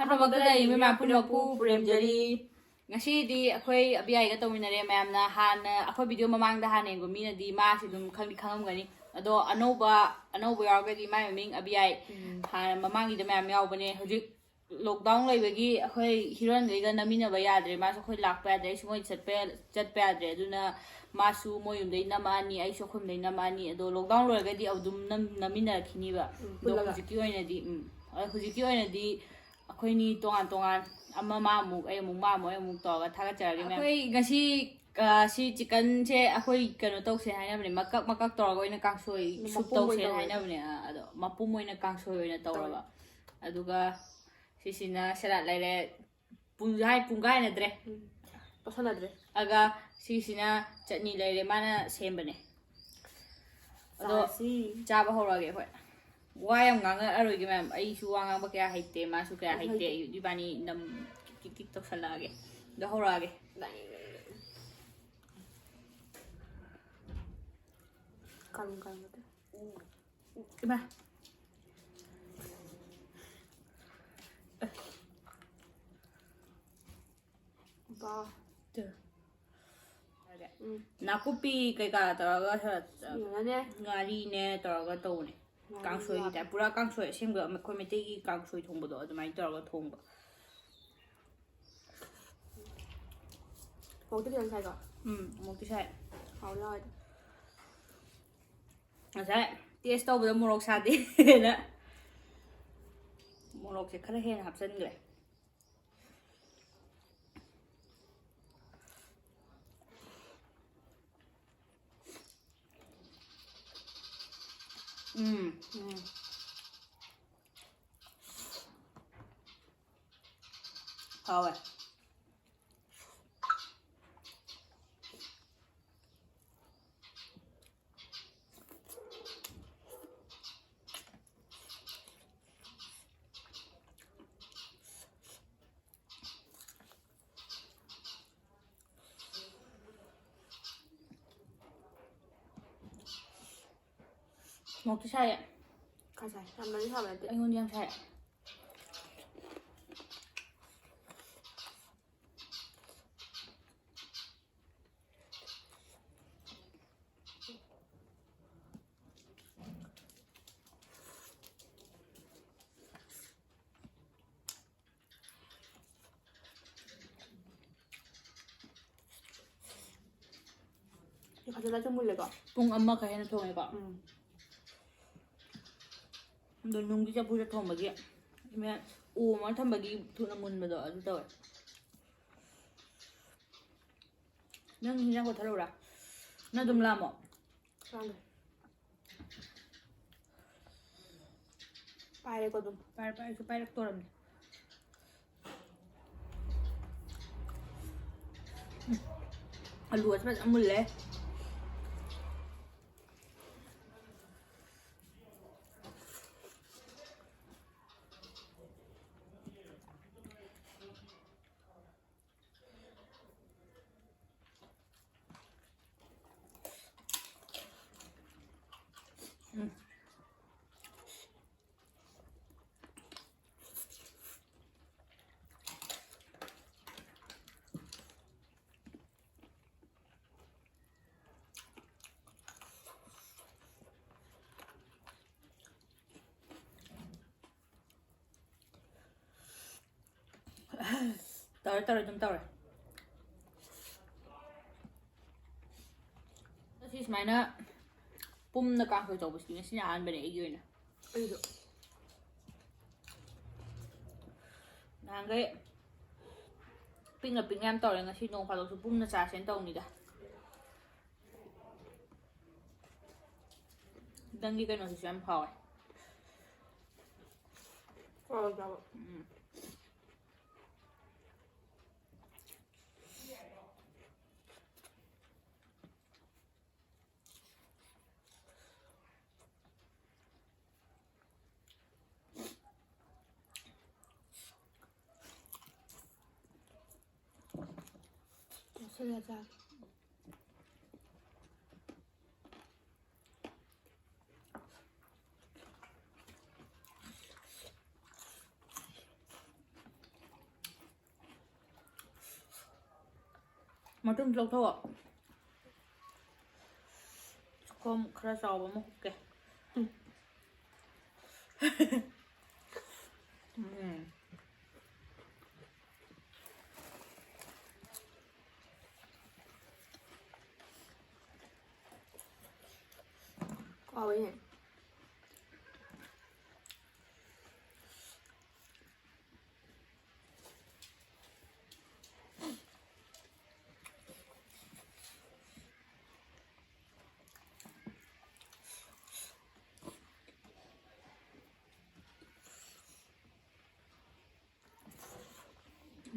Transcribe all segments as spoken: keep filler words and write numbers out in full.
ꯊꯕꯛꯇ ꯂꯩꯔꯤꯕ ꯃꯌꯥꯝ ꯄꯨꯝꯅꯃꯛꯄꯨ ꯄꯨꯔꯦꯝꯖꯔꯤ꯫ ꯉꯁꯤꯗꯤ ꯑꯩꯈꯣꯏ ꯑꯕꯤꯌꯥꯏꯒ ꯇꯧꯃꯤꯟꯅꯔꯦ꯫ ꯃꯌꯥꯝꯅ ꯍꯥꯟꯅ ꯑꯩꯈꯣꯏ ꯚꯤꯗꯤꯑꯣ ꯃꯃꯥꯡꯗ ꯍꯥꯟꯅ ꯌꯦꯡꯕ ꯃꯤꯅꯗꯤ ꯃꯥꯁꯤ ꯑꯗꯨꯝ ꯈꯪꯗꯤ ꯈꯪꯉꯝꯒꯅꯤ꯫ ꯑꯗꯣ ꯑꯅꯧꯕ, ꯑꯅꯧꯕ ꯌꯥꯎꯔꯒꯗꯤ ꯃꯥꯏ ꯃꯃꯤꯡ ꯑꯕꯤꯌꯥꯏ꯫ ꯎꯝ꯫ ꯍꯥꯟꯅ ꯃꯃꯥꯡꯒꯤꯗ ꯃꯌꯥꯝ ꯌꯥꯎꯕꯅꯦ꯫ ꯍꯧꯖꯤꯛ ꯂꯣꯛꯗꯥꯎꯟ ꯂꯩꯕꯒꯤ ꯑꯩꯈꯣꯏ ꯍꯤꯔꯣꯏꯟꯈꯩꯒ ꯅꯝꯃꯤꯟꯅꯕ ꯌꯥꯗ꯭ꯔꯦ꯫ ꯃꯥꯁꯨ ꯑꯩꯈꯣꯏ ꯂꯥꯛꯄ ꯌꯥꯗ꯭ꯔꯦ꯫ ꯑꯩꯁꯨ ꯃꯣꯏ ꯆꯠꯄ ꯌꯥ-, ꯆꯠꯄ ꯌꯥꯗ꯭ꯔꯦ꯫ ꯑꯗꯨꯅ ꯃꯥꯁꯨ ꯃꯣꯏ ꯌꯨꯝꯗꯩ ꯅꯝꯃꯛꯑꯅꯤ, ꯑꯩꯁꯨ ꯑꯩꯈꯣꯏ ꯌꯨꯝꯗꯩ ꯅꯝꯃꯛꯑꯅꯤ꯫ ꯑꯗꯣ ꯂꯣꯛꯗꯥꯎꯟ ꯂꯣꯏꯔꯒꯗꯤ ꯑꯗꯨꯝ ꯅꯝ-, ꯅꯝꯃꯤꯟꯅꯔꯛꯈꯤꯅꯤꯕ꯫ ꯎꯝ, ꯑꯗꯣ ꯄꯨꯜꯂꯒ꯫ ꯍꯧꯖꯤꯛꯀꯤ ꯑꯣꯏꯅꯗꯤ, ꯎꯝ, ꯑꯗꯣ ꯍꯧꯖꯤꯛꯀꯤ ꯑꯣꯏꯅꯗꯤ ꯑꯩꯈꯣꯏꯅꯤ ꯇꯣꯉꯥꯟ ꯇꯣꯉꯥꯟ, ꯑꯃ ꯃꯥ ꯑꯃꯨꯛ, ꯑꯩ ꯑꯃꯨꯛ, ꯃꯥ ꯑꯃꯨꯛ, ꯑꯩ ꯑꯃꯨꯛ ꯇꯧꯔꯒ ꯊꯥꯒꯠꯆꯔꯒꯦ ꯃꯌꯥꯝ꯫ ꯑꯩꯈꯣꯏ ꯉꯁꯤ, ꯑ, ꯁꯤ ꯆꯤꯛꯀꯟꯁꯦ ꯑꯩꯈꯣꯏ ꯀꯩꯅꯣ ꯇꯧꯁꯦ ꯍꯥꯏꯅꯕꯅꯦ, ꯃꯀꯛ ꯃꯀꯛ ꯇꯧꯔꯒ ꯑꯣꯏꯅ ꯀꯥꯡꯁꯣꯏ ꯁꯨꯞ ꯃꯄꯨꯝ ꯑꯣꯏꯅ ꯇꯧꯁꯦꯅ ꯇꯧꯔꯦ꯫ ꯍꯥꯏꯅꯕꯅꯦ꯫ ꯑ, ꯑꯗꯣ ꯃꯄꯨꯝ ꯑꯣꯏꯅ ꯀꯥꯡꯁꯣꯏ ꯑꯣꯏꯅ ꯇꯧꯔꯕ꯫ ꯇꯧꯔꯦ꯫ ꯑꯗꯨꯒ ꯁꯤꯁꯤꯅ ꯁꯂꯥꯠ ꯂꯩꯔꯦ꯫ ꯄꯨꯡ ꯍꯥꯏ, ꯄꯨꯡ ꯀꯥꯏꯅꯗ꯭ꯔꯦ꯫ ꯎꯝ꯫ ꯄꯣꯠꯁꯟꯅꯗ꯭ꯔꯦ꯫ ꯑꯗꯨꯒ ꯁꯤꯁꯤꯅ ꯆꯠꯅꯤ ꯂꯩꯔꯦ, ꯃꯥꯅ ꯁꯦꯝꯕꯅꯦ꯫ ꯑꯗꯣ ꯆꯥꯁꯤ꯫ ꯆꯥꯕ ꯍꯧꯔꯛꯑꯒꯦ ꯑꯩꯈꯣꯏ꯫ ꯋꯥ ꯌꯥꯝ ꯉꯥꯡꯉꯛꯑꯔꯣꯏꯒꯦ ꯃꯌꯥꯝ, ꯑꯩꯁꯨ ꯋꯥ ꯉꯥꯡꯕ ꯀꯌꯥ ꯍꯩꯇꯦ, ꯃꯥꯁꯨ ꯀꯌꯥ ꯑꯩꯁꯨ ꯍꯩꯇꯦ꯫ ꯍꯩꯇꯦ꯫ ꯑꯩ ꯏꯕꯥꯅꯤ ꯅꯝ ꯀꯤꯛ ꯀꯤꯛ ꯀꯤꯛ ꯇꯧꯁꯜꯂꯛꯑꯒꯦ꯫ ꯑꯗꯣ ꯍꯧꯔꯛꯑꯒꯦ꯫ ꯀꯔꯝ ꯀꯔꯝꯕ ꯇꯧ-, ꯏꯃꯥ꯫ ꯕꯥ꯫ ꯇꯨ꯫ ꯎꯝ꯫ ꯅꯥꯀꯨꯞꯄꯤ ꯀꯩꯀꯥ ꯇꯧꯔꯒ ꯈꯔ ꯌꯦꯡꯉꯅꯦ꯫ ꯉꯥꯔꯤꯅꯦ ꯇꯧꯔꯒ ꯇꯧꯕꯅꯦ꯫ ꯉꯥꯔꯤ ꯀꯥꯡꯁꯣꯏꯒꯤ ꯍꯥꯞꯄꯦ꯫ ꯇꯥꯏꯞ, ꯄꯨꯔꯥ ꯀꯥꯡꯁꯣꯏ ꯑꯁꯦꯡꯕ ꯑꯩꯈꯣꯏ ꯃꯩꯇꯩꯒꯤ ꯀꯥꯡꯁꯣꯏ ꯊꯣꯡꯕꯗꯣ ꯑꯗꯨꯃꯥꯏꯅ ꯇꯧꯔꯒ ꯊꯣꯡꯕ꯫ ꯃꯣꯔꯣꯛꯇꯤ ꯈꯤꯇꯪ ꯁꯥꯏꯀꯣ? ꯎꯝ, ꯃꯣꯔꯣꯛꯇꯤ ꯁꯥꯏ꯫ ꯍꯥꯎꯗꯤ ꯍꯥꯎꯋꯦ꯫ ꯉꯁꯥꯏ ꯇꯦꯁ ꯇꯧꯕꯗ ꯃꯣꯔꯣꯛ ꯁꯥꯗꯦꯅ ꯃꯣꯔꯣꯛꯁꯦ ꯈꯔ ꯍꯦꯟꯅ ꯍꯥꯞꯆꯤꯟꯈ꯭ꯔꯦ꯫ ꯎꯝ꯫ ꯎꯝ꯫ ꯍꯥꯎꯋꯦ꯫ ꯃꯣꯔꯣꯛꯇꯤ ꯁꯥꯏꯌꯦ꯫ ꯈꯔ ꯁꯥꯏ꯫ ꯌꯥꯝꯅꯗꯤ ꯁꯥꯕ ꯅꯠꯇꯦ꯫ ꯑꯩꯉꯣꯟꯗ ꯌꯥꯝ ꯁꯥꯏ꯫ ꯐꯖꯅꯁꯨ ꯃꯨꯜꯂꯦꯀꯣ꯫ ꯄꯨꯡ ꯑꯃ ꯈꯔ ꯍꯦꯟꯅ ꯊꯣꯡꯉꯦꯀꯣ꯫ ꯎꯝ꯫ ꯑꯗꯣ ꯅꯨꯡꯒꯤ ꯆꯐꯨꯗ ꯊꯣꯡꯕꯒꯤ ꯏꯃꯥ ꯑꯣꯝꯃ ꯊꯝꯕꯒꯤ ꯊꯨꯅ ꯃꯨꯟꯕꯗꯣ ꯑꯗꯨ ꯇꯧꯋꯦ꯫ ꯅꯪ ꯍꯤꯟꯖꯥꯡ ꯀꯣꯠꯊꯔꯛꯎꯔꯥ? ꯅꯪ ꯑꯗꯨꯝ ꯂꯥꯝꯃꯣ꯫ ꯂꯥꯝꯃꯦ꯫ ꯄꯥꯏꯔꯦꯀꯣ ꯑꯗꯨꯝ꯫ ꯄꯥꯏꯔꯦ, ꯄꯥꯏꯔꯦ, ꯑꯩꯁꯨ ꯄꯥꯏꯔꯛꯇꯣꯔꯝꯅꯦ꯫ ꯎꯝ꯫ ꯑꯂꯨ ꯑꯁꯤ ꯐꯖꯅ ꯃꯨꯜꯂꯦ꯫ ꯎꯝ꯫ ꯇꯧꯔꯦ, ꯇꯧꯔꯦ, ꯑꯗꯨꯝ ꯇꯧꯔꯦ꯫ ꯑꯁꯤ ꯁꯨꯃꯥꯏꯅ ꯄꯨꯝꯅ ꯀꯥꯡꯁꯣꯏ ꯇꯧꯕꯁꯤꯗꯤ ꯉꯁꯤꯅ ꯑꯍꯥꯟꯕꯅꯦ ꯑꯩꯒꯤ ꯑꯣꯏꯅ꯫ ꯑꯩꯁꯨ꯫ ꯅꯍꯥꯟꯈꯩ ꯄꯤꯛꯅ ꯄꯤꯛꯅ ꯌꯥꯝ ꯇꯧꯔꯦ, ꯉꯁꯤ ꯅꯣꯡ ꯐꯥꯗꯣꯛꯁꯨ ꯄꯨꯝꯅ ꯆꯥꯁꯦꯅ ꯇꯧꯅꯤꯗ꯫ ꯅꯪꯒꯤ ꯀꯩꯅꯣꯁꯤꯁꯨ ꯌꯥꯝ ꯍꯥꯎꯋꯦ꯫ ꯍꯥꯎꯋꯦ ꯆꯥꯕ꯫ ꯎꯝ꯫ ꯆꯥꯁꯤꯜꯂ ꯆꯥꯒꯦ꯫ ꯃꯇꯨꯝ ꯂꯧꯊꯣꯛꯑꯣ꯫ ꯁꯪꯒꯣꯝ ꯈꯔ ꯆꯥꯎꯕ ꯑꯃ ꯍꯨꯞꯀꯦ꯫ ꯎꯝ꯫ ꯎꯝ꯫ ꯍꯥꯎꯋꯦꯅꯦ꯫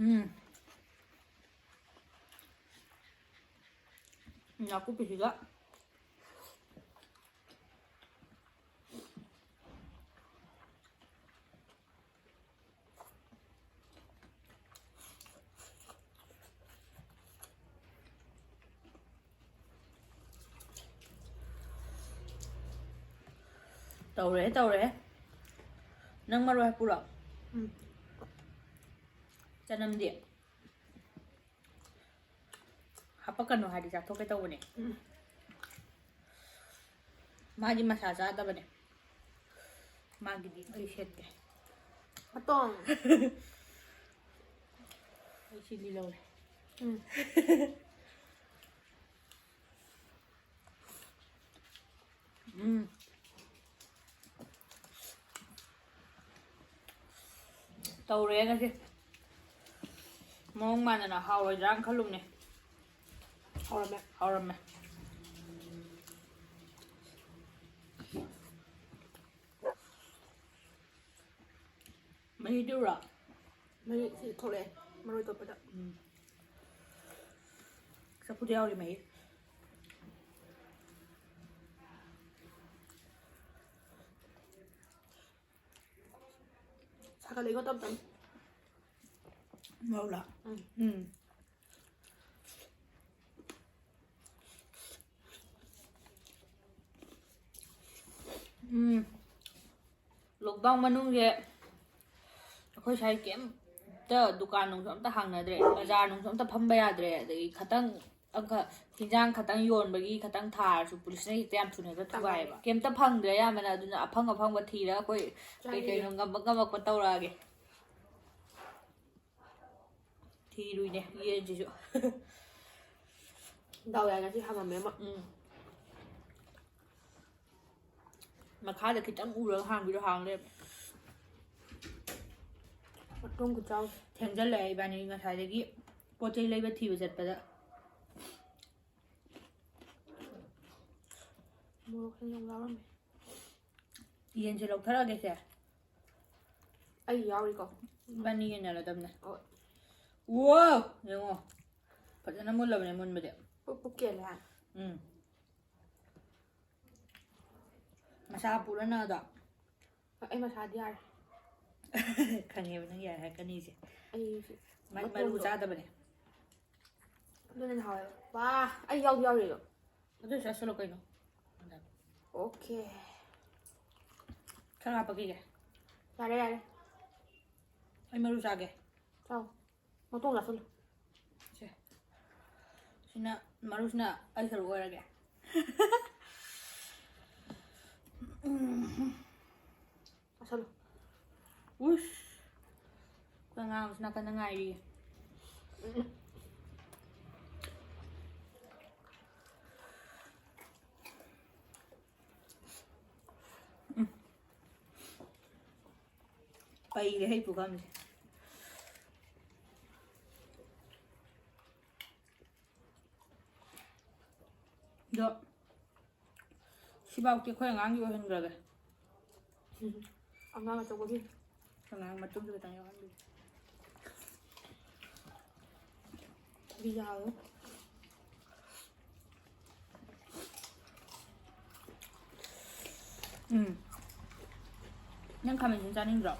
ꯎꯝ꯫ ꯅꯥꯀꯨꯞꯄꯤꯁꯤꯒ꯫ ꯇꯧꯔꯦ, ꯇꯧꯔꯦ꯫ ꯅꯪ ꯃꯔꯣꯏ ꯍꯥꯞꯄꯨꯔꯣ? ꯎꯝ꯫ ꯆꯅꯝꯗꯤ? ꯍꯥꯄꯛꯀꯅꯨ ꯍꯥꯏꯗꯤ ꯆꯥꯊꯣꯛꯀꯦ ꯇꯧꯕꯅꯦ꯫ ꯎꯝ꯫ ꯃꯥꯗꯤ ꯃꯁꯥ ꯆꯥꯗꯕꯅꯦ꯫ ꯃꯥꯒꯤꯗꯤ ꯑꯩ ꯁꯦꯠꯀꯦ꯫ ꯍꯥꯇꯣꯡ꯫ ꯑꯩ ꯁꯤꯗꯤ ꯂꯧꯔꯦ꯫ ꯎꯝ꯫ ꯎꯝ꯫ ꯇꯧꯔꯦ ꯉꯁꯤ꯫ ꯃꯑꯣꯡ ꯃꯥꯟꯗꯅ ꯍꯥꯎꯔꯣꯏꯗ꯭ꯔꯥꯅ ꯈꯜꯂꯨꯕꯅꯦ꯫ ꯍꯥꯎꯔꯝꯃꯦ꯫ ꯍꯥꯎꯔꯝꯃꯦ꯫ ꯃꯍꯤꯗꯨꯔꯣ? ꯃꯍꯤ ꯁꯤ ꯊꯣꯛꯂꯛꯑꯦ, ꯃꯔꯣꯏ ꯇꯣꯠꯄꯗ꯫ ꯎꯝ꯫ ꯆꯐꯨꯗ ꯌꯥꯎꯔꯤ ꯃꯍꯤ꯫ ꯁꯥꯒꯠꯂꯛꯏꯀꯣ ꯇꯞ ꯇꯞꯅ꯫ ꯃꯧꯂꯥ꯫ ꯎꯝ꯫ ꯎꯝ꯫ ꯎꯝ꯫ Lockdown ꯃꯅꯨꯡꯁꯦ ꯑꯩꯈꯣꯏ ꯁ꯭ꯋꯥꯏ ꯀꯩꯝꯇ ꯗꯨꯀꯥꯟ ꯅꯨꯡꯁꯨ ꯑꯝꯇ ꯍꯥꯡꯅꯗ꯭ꯔꯦ, ꯕꯖꯥꯔ ꯅꯨꯡꯁꯨ ꯑꯝꯇ ꯐꯝꯕ ꯌꯥꯗ꯭ꯔꯦ, ꯑꯗꯒꯤ ꯈꯇꯪ ꯑꯃꯈꯛ ꯍꯤꯟꯖꯥꯡ ꯈꯇꯪ ꯌꯣꯟꯕꯒꯤ ꯈꯇꯪ ꯊꯥꯔꯁꯨ ꯄꯨꯂꯤꯁꯅ ꯍꯦꯛꯇ ꯌꯥꯝ ꯊꯨꯅ ꯍꯦꯛꯇ ꯊꯨꯒꯥꯏꯌꯦꯕ꯫ ꯀꯩꯝꯇ ꯐꯪꯗ꯭ꯔꯦ ꯑꯌꯥꯝꯕꯅ, ꯑꯗꯨꯅ ꯑꯐꯪ ꯑꯐꯪꯕ ꯊꯤꯔꯒ ꯑꯩꯈꯣꯏ ꯀꯩ ꯆꯥꯅꯤꯡꯉꯦ꯫ ꯀꯩꯅꯣ ꯉꯝꯕ ꯉꯝꯃꯛꯄ ꯇꯧꯔꯛꯑꯒꯦ꯫ ꯊꯤꯔꯨꯏꯅꯦ ꯌꯦꯟꯁꯤꯁꯨ꯫ ꯗꯥꯎ ꯌꯥꯏ ꯉꯁꯤ ꯍꯥꯃꯝꯃꯦ ꯑꯃ꯫ ꯎꯝ꯫ ꯃꯈꯥꯗ ꯈꯤꯇꯪ ꯎꯔꯒ ꯍꯥꯡꯕꯤꯗꯣ ꯍꯥꯡ ꯂꯩꯔꯝꯃꯦ꯫ ꯃꯇꯣꯡ ꯈꯨꯆꯥꯎ꯫ ꯊꯦꯡꯖꯜꯂꯛꯑꯦ ꯏꯕꯥꯅꯤ ꯉꯁꯥꯏꯗꯒꯤ ꯄꯣꯠ ꯆꯩ ꯂꯩꯕ ꯊꯤꯕ ꯆꯠꯄꯗ꯫ ꯃꯣꯔꯣꯛꯁꯦ ꯌꯥꯝ ꯌꯥꯎꯔꯝꯃꯦ꯫ ꯌꯦꯟꯁꯦ ꯂꯧꯊꯔꯛꯑꯒꯦ ꯁꯦ꯫ ꯑꯩ ꯌꯥꯎꯔꯤꯀꯣ꯫ ꯏꯕꯥꯅꯤ ꯌꯦꯟꯅꯔꯗꯕꯅꯦ꯫ ꯍꯣꯏ꯫ ꯋꯥꯎ! ꯌꯦꯡꯉꯣ꯫ ꯐꯖꯅ ꯃꯨꯜꯂꯕꯅꯦ ꯃꯨꯟꯕꯗꯤ꯫ ꯄꯨꯛ ꯄꯨꯛ ꯀꯦꯜꯂꯦ ꯍꯥ? ꯎꯝ꯫ ꯃꯁꯥ ꯄꯨꯔꯅ ꯑꯗꯣ꯫ ꯑꯩ ꯃꯁꯥꯗꯤ ꯌꯥꯔꯦ꯫ ꯈꯪꯉꯦꯕ ꯅꯪ ꯌꯥꯔꯦ ꯍꯥꯏꯔꯛꯀꯅꯤꯁꯦ꯫ ꯑꯩ ꯃꯥꯗꯤ ꯃꯔꯨ ꯃꯇꯣꯡꯗꯣ꯫ ꯆꯥꯗꯕꯅꯦ꯫ ꯑꯗꯨꯅ ꯍꯦꯟꯅ ꯍꯥꯎꯋꯦꯕ꯫ ꯋꯥ! ꯑꯩ ꯌꯥꯎꯗꯤ ꯌꯥꯎꯔꯤꯗꯣ꯫ ꯑꯗꯨ ꯑꯣꯏꯁꯨ ꯆꯥꯁꯜꯂꯣ ꯀꯩꯅꯣ꯫ ꯑꯣꯀꯦ꯫ ꯈꯔ ꯍꯥꯞꯄꯛꯈꯤꯒꯦ꯫ ꯌꯥꯔꯦ, ꯌꯥꯔꯦ꯫ ꯑꯩ ꯃꯔꯨ ꯆꯥꯒꯦ꯫ ꯆꯥꯎ꯫ ꯃꯇꯣꯡ ꯆꯥꯁꯜꯂꯨ꯫ ꯁꯦ꯫ ꯁꯤꯅ, ꯃꯔꯨꯁꯤꯅ ꯑꯩ ꯁꯔꯨꯛ ꯑꯣꯏꯔꯒꯦ꯫ ꯆꯥꯁꯜꯂꯨ꯫ ꯎꯁ꯫ ꯑꯩꯈꯣꯏ ꯑꯉꯥꯡꯁꯨ ꯅꯥꯀꯟꯗ ꯉꯥꯏꯔꯤꯌꯦ꯫ ꯎꯝ꯫ ꯄꯩꯔꯦ ꯍꯩ ꯄꯨꯈꯝꯁꯦ꯫ ꯑꯗꯣ ꯁꯤꯐꯥꯎꯗꯤ ꯑꯩꯈꯣꯏ ꯑꯉꯥꯡꯒꯤ ꯑꯣꯏꯍꯟꯈ꯭ꯔꯒꯦ꯫ ꯑꯉꯥꯡ ꯑꯆꯧꯕꯒꯤ꯫ ꯑꯉꯥꯡ ꯃꯇꯨꯡꯗ ꯈꯤꯇꯪ ꯌꯥꯎꯍꯟꯕꯤꯒꯦ꯫ ꯕꯤꯖꯥꯗꯣ꯫ ꯎꯝ꯫ ꯅꯪ ꯈꯥꯃꯦꯟꯁꯤꯟ ꯆꯥꯅꯤꯡꯗ꯭ꯔꯣ?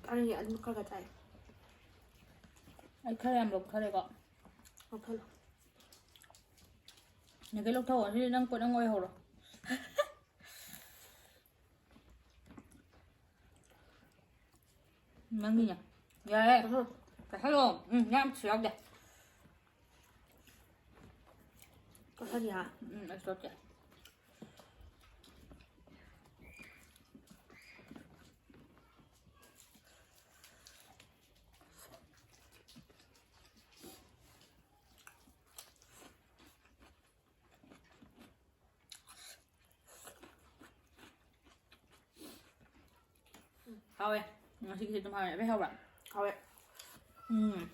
ꯆꯥꯅꯤꯡꯉꯦ, ꯑꯗꯨꯝ ꯈꯔ ꯈꯔ ꯆꯥꯏ꯫ ꯑꯩ ꯈꯔ ꯌꯥꯝ ꯂꯧꯊꯔꯦꯀꯣ꯫ ꯂꯧꯊꯔꯣ꯫ ꯅꯈꯩ ꯂꯧꯊꯧꯑꯣ꯫ ꯑꯗꯨꯗꯤ ꯅꯪ ꯄꯣꯠ ꯅꯪ ꯑꯣꯏꯍꯧꯔꯣ꯫ ꯅꯪꯒꯤꯅꯦ꯫ ꯌꯥꯔꯦ꯫ ꯎꯝ꯫ ꯆꯥꯁꯜꯂꯣ꯫ ꯎꯝ, ꯌꯥꯝꯁꯨ ꯌꯥꯎꯗꯦ꯫ ꯀꯣꯊꯕꯤ ꯍꯥ? ꯎꯝ, ꯑꯩꯁꯨ ꯇꯣꯠꯀꯦ꯫ ꯍꯥꯎꯋꯦ꯫ ꯉꯁꯤꯒꯤꯁꯦ ꯑꯗꯨꯝ ꯍꯥꯎꯋꯦ꯫ ꯑꯕꯦ ꯍꯥꯎꯕ꯭ꯔꯥ? ꯍꯥꯎꯋꯦ꯫ ꯎꯝ꯫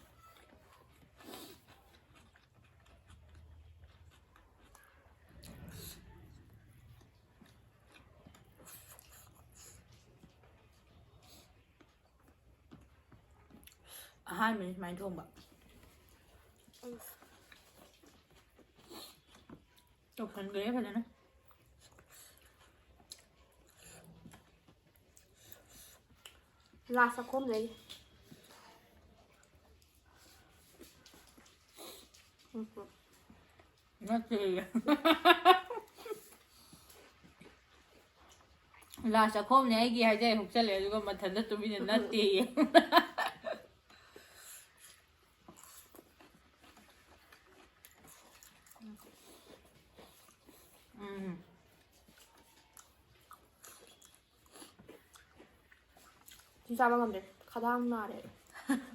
ꯑꯍꯥꯟꯕꯅꯤ ꯁꯨꯃꯥꯏꯅ ꯊꯣꯡꯕ꯫ ꯇꯧꯁꯟꯈ꯭ꯔꯦ ꯐꯖꯅ꯫ ꯂꯥꯁ ꯆꯥꯛꯈꯣꯝꯗꯩ꯫ ꯎꯝ꯫ ꯅꯠꯇꯦꯌꯦ꯫ ꯂꯥꯁ ꯆꯥꯛꯈꯣꯝꯅꯦ ꯑꯩꯒꯤ ꯍꯥꯏꯖꯔꯦ, ꯍꯨꯛꯆꯜꯂꯦ, ꯑꯗꯨꯒ ꯃꯊꯟꯇ ꯇꯨꯃꯤꯟꯅ ꯅꯠꯇꯦꯌꯦ꯫ ꯎꯝ꯫ ꯁꯤ ꯆꯥꯕ ꯉꯝꯗ꯭ꯔꯦ꯫ ꯈꯗꯥꯡ ꯅꯥꯔꯦ꯫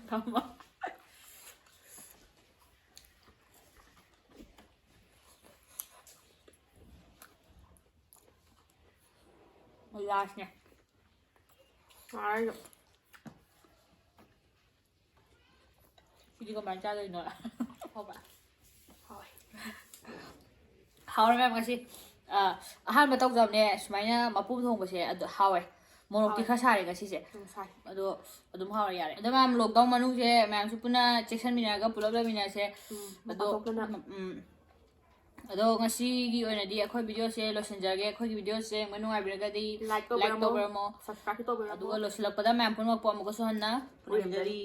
ꯊꯝꯃꯣ꯫ ꯂꯥꯁꯅꯦ꯫ ꯉꯥꯏꯔꯣ꯫ ꯁꯤꯗꯤ ꯀꯃꯥꯏꯅ ꯆꯥꯗꯣꯏꯅꯣ? ꯍꯥꯎꯕ꯭ꯔꯥ? ꯍꯥꯎꯋꯦ꯫ ꯍꯥꯎꯔꯦ ꯃꯌꯥꯝ ꯉꯁꯤ꯫ ꯑ, ꯑꯍꯥꯟꯕ ꯇꯧꯖꯕꯅꯦ ꯁꯨꯃꯥꯏꯅ ꯃꯄꯨꯝ ꯊꯣꯡꯕꯁꯦ, ꯑꯗꯨ ꯍꯥꯎꯋꯦ꯫ ꯃꯣꯔꯣꯛꯇꯤ ꯍꯥꯎꯋꯦ꯫ ꯈꯔ ꯁꯥꯔꯦ ꯉꯁꯤꯁꯦ꯫ ꯎꯝ, ꯁꯥꯏ꯫ ꯑꯗꯣ ꯑꯗꯨꯝ ꯍꯥꯎꯔꯦ, ꯌꯥꯔꯦ꯫ ꯑꯗꯣ ꯃꯌꯥꯝ, lockdown ꯃꯅꯨꯡꯁꯦ ꯃꯌꯥꯝꯁꯨ ꯄꯨꯟꯅ ꯆꯦꯛꯁꯟꯃꯤꯟꯅꯔꯒ ꯄꯨꯂꯞ ꯂꯩꯃꯤꯟꯅꯁꯦ꯫ ꯎꯝ, ꯑꯗꯣ, ꯃꯄꯥꯟ ꯊꯣꯛꯇꯅ꯫ ꯎꯝ, ꯎꯝ꯫ ꯑꯗꯣ ꯉꯁꯤꯒꯤ ꯑꯣꯏꯅꯗꯤ ꯑꯩꯈꯣꯏ videoꯁꯦ ꯂꯣꯏꯁꯤꯟꯖꯔꯒꯦ꯫ ꯑꯩꯈꯣꯏꯒꯤ videoꯁꯦ ꯌꯦꯡꯕ ꯅꯨꯡꯉꯥꯏꯕꯤꯔꯒꯗꯤ like like ꯇꯧꯕꯤꯔꯝꯃꯣ꯫ ꯇꯧꯕꯤꯔꯝꯃꯣ꯫ Subscribeꯁꯨ ꯇꯧꯕꯤꯔꯝꯃꯣ꯫ ꯑꯗꯨꯒ ꯂꯣꯏꯁꯤꯜꯂꯛꯄꯗ ꯃꯌꯥꯝ ꯄꯨꯝꯅꯃꯛꯄꯨ ꯑꯃꯨꯛꯀꯁꯨ ꯍꯟꯅ ꯈꯨꯔꯨꯝꯖꯔꯤ꯫ ꯈꯨꯔꯨꯝꯖꯔꯤ꯫